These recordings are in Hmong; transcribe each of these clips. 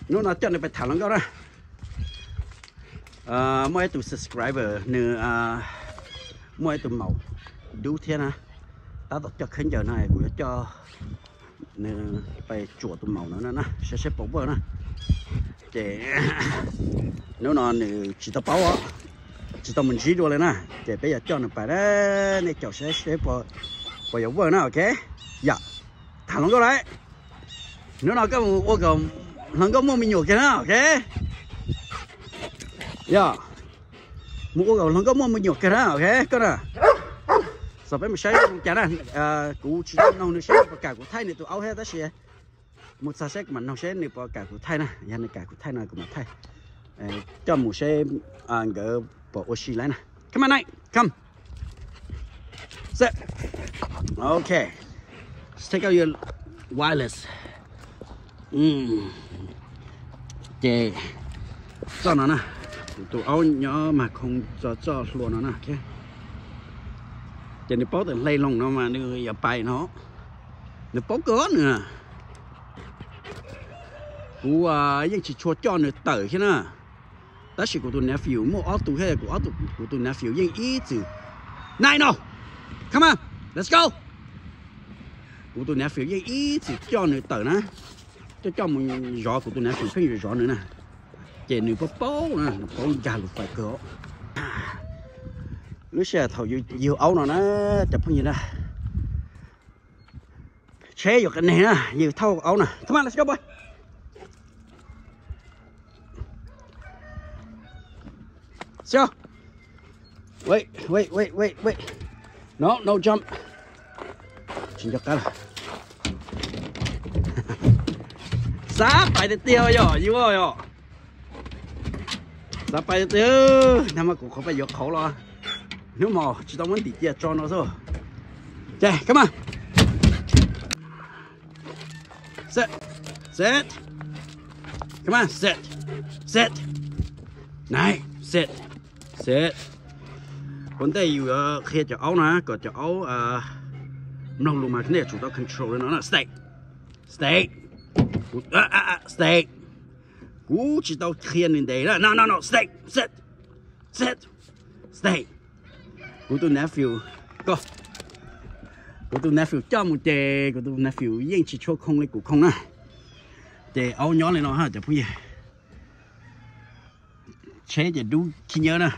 Hnub no coj nws pais tham hluas nkauj na. Muaj ib tug subscriber nws muaj ib tug maum dub thiab na, tab tom coj khaub ncaws no, kuv yuav coj nws pais tsuam tus maum no na, saib saib puas work na. Ces hnub no nws tsis tau paub, tsis tau mus ntsib dua li na, ces peb yuav coj nws pais na, nej caum saib saib puas yuav work na, ok. Yom, tham hluas nkauj lawm. Hnub no koj mus ua kom hluas nkauj muaj me nyuam kiag na, ok. Yog, mus ua kom hluas nkauj muaj me nyuam kiag na, ok koj na. Xav peb mus saib zoo cas na. Kuv tsis tau noog nws saib nws puas kam kuv thaij nws tus aub thiab, tab sis mus txog saib kuv mam noog saib nws puas kam kuv thaij na, yog nws kam kuv thaij no kuv mam thaij. Coj mus saib nkawd puas ua si lawm na. Come on, Nike, come. Sit. Ok. Let's take out your wireless. Ces txoj no na, kuv tus aub nyob mas khoo txoj hlua no na. Ces nws paub tias hle loo no mas nws yuav pais no. Nws paub kawg nws. Kuv yeej tsis tshua coj nws tawm thiab na. Tab sis kuv tus nephew muaj ob tug thiab, kuv ob tug, kuv tus nephew yeej ib txwm, Nai no, come on, let's go. Kuv tus nephew yeej ib txwm coj nws tawm na, coj coj mus zov kuv tus nephew pheej yuav zov nws na. Ces nws paub paub na, nws paub nkag lus fais kawg. Lub sij hawm thaum yug aub no na, cov phooj ywg na, tsheb yuav qias neeg na, yug thauj aub na. Come on, let's go, boy. Let's go. Wait, wait, wait, wait, wait. No, no jump. Tsis nco qab lawm. Xav pais tiag tiag yog yus yog. Xav pais tiag tiag, nag hmo kuv qhuav pais yuav qhauv los hnub hmo tsis tau muab ntim cia tso no xwb. Ces, come on. Sit. Sit. Come on, sit. Sit. Nice. Sit. Sit. Ua ntej yus qhia cov aub na, kom cov aub mloog lus mas nej yuav tsum tau control li no na. Stay. Stay. Stay. Kuv tsis tau qhia nws ntev na. No, no, no. Stay. Sit. Sit. Stay. Kuv tus nephew, koj, kuv tus nephew coj mus ces kuv tus nephew yeej tsis tshua khoo li kuv khoo na. Ces aub nyob li no cov phooj ywg. Tsheb ces dub khib nyiab na.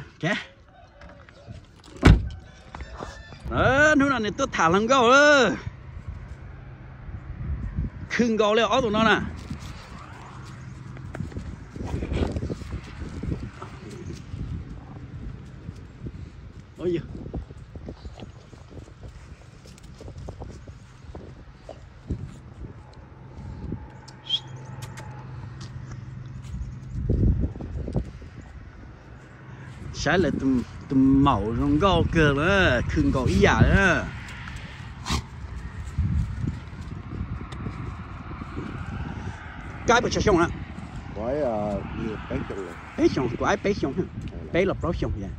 Hnub no nws tuaj tham hluas nkauj, khw nkaus li ob tug no na. Saib lawv tus maum zoo nkauj kawg na, khw nkaus ib yam li. Kab puas tsawg xyoo na? Peb xyoo, kuv aib peb xyoo, peb los plaub xyoo yom.